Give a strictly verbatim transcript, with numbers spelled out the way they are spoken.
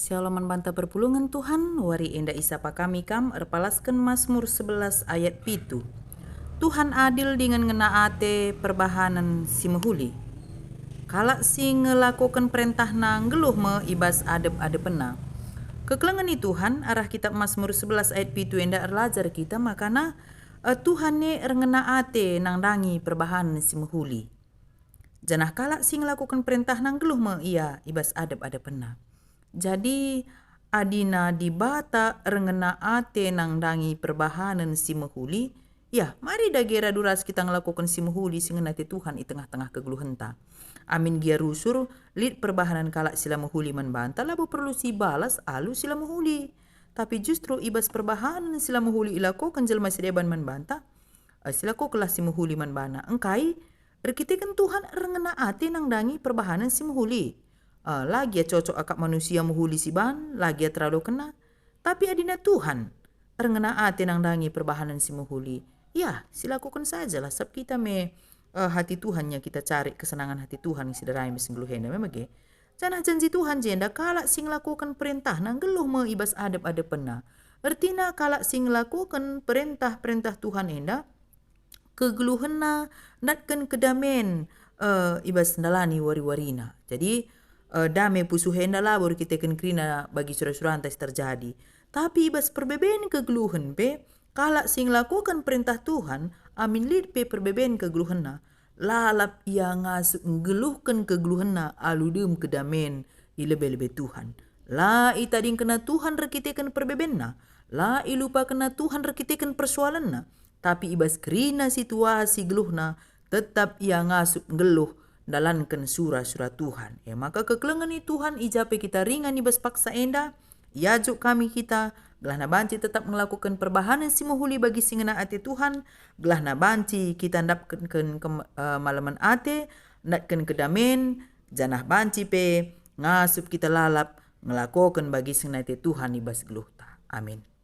Shalom man banta perpulungen Tuhan, wari enda isapa kami kam erpalasken Masmur sebelas ayat pitu. Tuhan adil dingen ngena ate perbahanen si mehuli. Kalak si ngelakoken perentahna nggeluh me i bas adep-adepenna. Kekelengen ni Tuhan, arah kitab Masmur sebelas ayat pitu enda erlajar kita makana, eh, Tuhan e erngena ate nandangi perbahanen si mehuli. Janah kalak si ngelakoken perentahna nggeluh me ia i bas adep-adepenna. Jadi, adina Dibata erngena ate nandangi perbahanen si mehuli, ya, mari dage radu ras kita ngelakoken si mehuli si ngena ate Tuhan i tengah-tengah kegeluhenta. Amin gia rusur, lit perbahanen kalak si la mehuli man banta labo perlu sibalas alu si la mehuli. Tapi justru i bas perbahanen si la mehuli ilakoken jelma si deban man banta, eh, silakokenlah si mehuli man bana. Engkai? Erkiteken Tuhan erngena ate nandangi perbahanen si mehuli. Eh, la gia cocok akap manusia mehuli si ban, la gia teralokenna. Tapi adina Tuhan erngena ate nandangi perbahanen si mehuli, ya, silakoken sajalah, sabap kita me, eh, hati Tuhan ya kita cari kesenangan hati Tuhan si derai me si nggeluh enda me mege. Janah janji Tuhan jenda kalak si ngelakoken perentahna nggeluh me i bas adep-adepenna. Ertina kalak si ngelakoken perentah-perentah Tuhan enda, kegeluhenna ndatken kedamen, eh, i bas ndalani wari-warina. Jadi, eh, dame pusuh enda labo erkiteken kerina bagi sura-suranta si terjadi. Tapi i bas perbeben kegeluhen pe, kalak si ngelakoken perentah Tuhan, amin lit pe perbeben kegeluhenna, lalap ia ngasup nggeluhken kegeluhenna alu dem kedamen i lebe-lebe Tuhan. La itadingkenna Tuhan erkiteken perbebenna, la ilupakenna Tuhan erkiteken persoalenna, tapi i bas kerina situasi geluhna, tetap ia ngasup nggeluh ndalanken sura-sura Tuhan. E maka kekelengen ni Tuhan i ja pe kita ringan i bas paksa enda, iajuk kami kita, gelahna banci tetap ngelakoken perbahanen si mehuli bagi si ngena ate Tuhan, gelahna banci kita ndapken kem-, eh, malemen ate, ndatken kedamen, janah banci pe ngasup kita lalap ngelakoken bagi si ngena ate Tuhan i bas geluhta. Amin.